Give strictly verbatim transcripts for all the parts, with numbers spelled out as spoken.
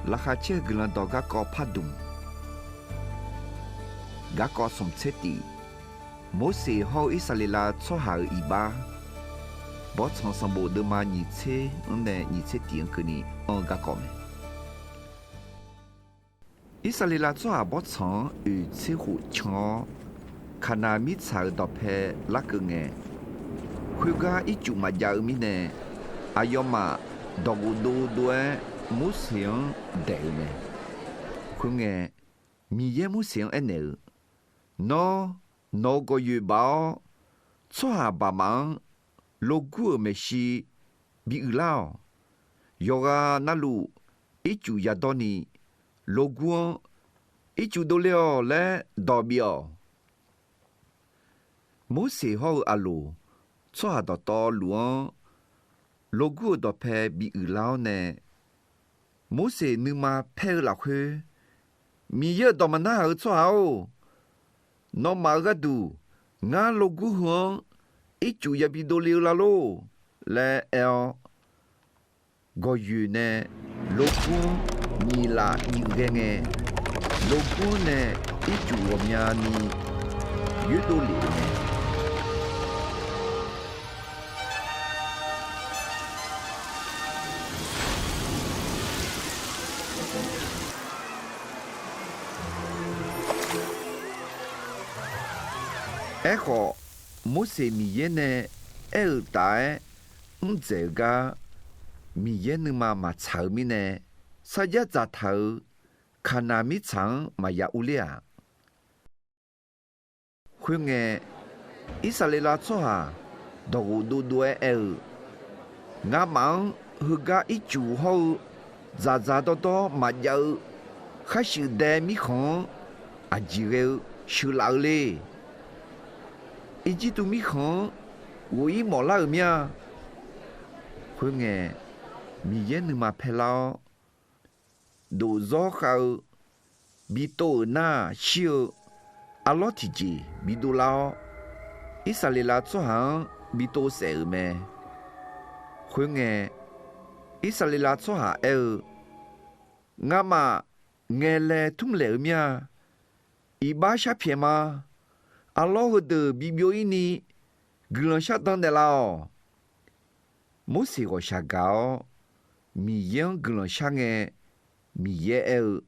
Laqkhaq caer-eu Guiqlanq dawq garkawv pardmq, garkawv smq tser tif, Morseq hawr-eu Irsaqleqlav tsawrhaq-euq iqbax, Bawrtsanq sanqbof deuvma nyiq tser-anr nae nyiq tser tif-anr keuvni anr-eu garkawv mae. Irsaqleqlav tsawrhaq bawrtsanq-anr oeq tser khof can-awr, Kaqnaq mirtsaq-euq dawqpae larkeuv ngae, khoergar ircuf maqjav-eu mirnae, aqyawfmaf dawqghof dov dov-aer Morseq-anr daeq-euq mae. Khoerngae, Miqyaer Morseq-anr aernaeq-eu, Nawr, nawq-euq gawqyoeq baf-awr, tsawrhaq baqmaf-anr logur-euq maeqshi bi uiqlar-awq. Yawqghaq navluf ircuf yadawr ni, logur-anr, Ircuf dovle-awq laer dawq bif-awq. Morseq hawr-eu Aqloq, tsawrhaq dawqtawvluf-anr logur-euq dawqpae bi uiqlar-awr nae, Morseq nuima paer-eu lafkhoer, Miqyaer-euq dawq maqnar haq-eu tsawrhaq-or, nawmaf-euq gharduq ngar logur heu-anr ircuf yabi dovle-eu lalor laer aer-awr, gawqyoeq nae logur-anr nyiq laf nyiq ghae ngae, logur-anr nae ircuf ghawqmyani yoerdov lef-euq mae. Aerkhawf, Morseq Miqyaer nae aer-euq taf-aer mr dzaeq-eu gar Miqyaer nuima maqtsaq-eu mirnae, sarjax dzaqtaq-euq Kaqnaq mirtsaq-anr maqya urler-aq. Khoerngae, Irsaqleqlav tsawrhaq dawqghof dovdov-aer aer-eu, Ngamaf-anr heugar ircuf hawr-eu dzaqdzaq dawrdawr maqjav-eu khar shuif dae mirkhanq-anr aqjeq ghae-eu sheuqlaf-eu le. Irjirtuv mirkhanq-anr ghof-ir mawflar-euq mir-a. Khoerngae, Miqyaer nuima paerlar-awr, dofzawr khav-eu bitov-euq nar-aq shir-eu arlawr tiqjeq bidov lar-awr, Irsaqleqlav tsawrhaq-anr bitov saef-euq mae. Khoerngae, Irsaqleqlav tsawrhaq aer-eu, Ngamaf ngaeqlaeq tmrlaeq-eu mir-a. Iqbax sharpyaeq ma. Arlawr heudeuq bibyov-ir ni guiqlanq shardan naeqlaf-awq. Morseq ghawqshaq gaq-awr, Miqyaer-anr guiqlanq shar ngae, Miqyaer aer-eu,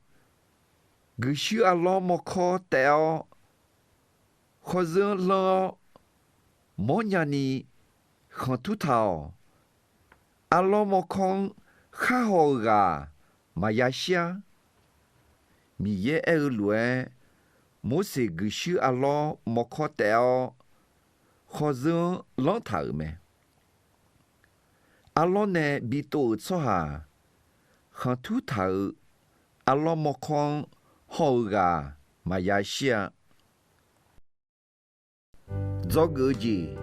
Guiqshuir arlawr mawrkawr taef-awr, khawrzeur-anr lanr-awr, mawrnya ni khanqtur taq-awq. Arlawr mawrkawr-anr khar haw-eu ghaq maqya shir-ar. Miqyaer aer-eu lof-aer, Morseq guiqshuir arlawr mawrkawr taef-awr, khawrzeur-anr lanr taq-euq mae. Arlawr nae bitov-euq tsawrhaq khanqtur taq-euq arlawr mawrkawr-anr haw-eu ghaq maqya shir-a. Dzawgeuf-eu jeq,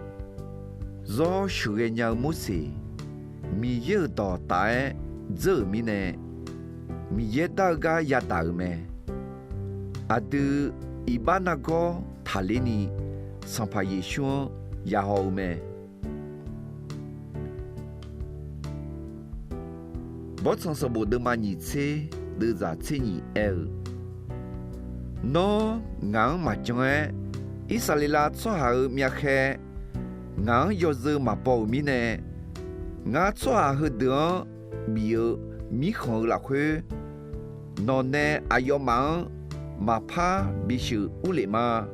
zawr sheuqghae nya-eu Morseq, Miqyaer-euq dawq taf-aer dzeur-euq mirnae, Miqyaer dar-eu gar yadaq-euq mae. Aqdui iqbax nargawr taqler ni, Sanqpaq Yeqsur-anr yahaw-eu mae. Bawrtsanq sanqbof deuvma nyiq tser deuvzaq tser nyiq aer-eu, Nawr ngaq-anr maqjan-aer, Irsaqleqlav tsawrhaq-euq myavkhaer ngaq-anr yawzeu maqbaw-euq mirnae, ngar tsawrhaq heudeuq-anr bif-eu mirkhanq-eu lafkhoer, nawqnae aqyawfmaf-anr maqpar bisheuq urlef ma.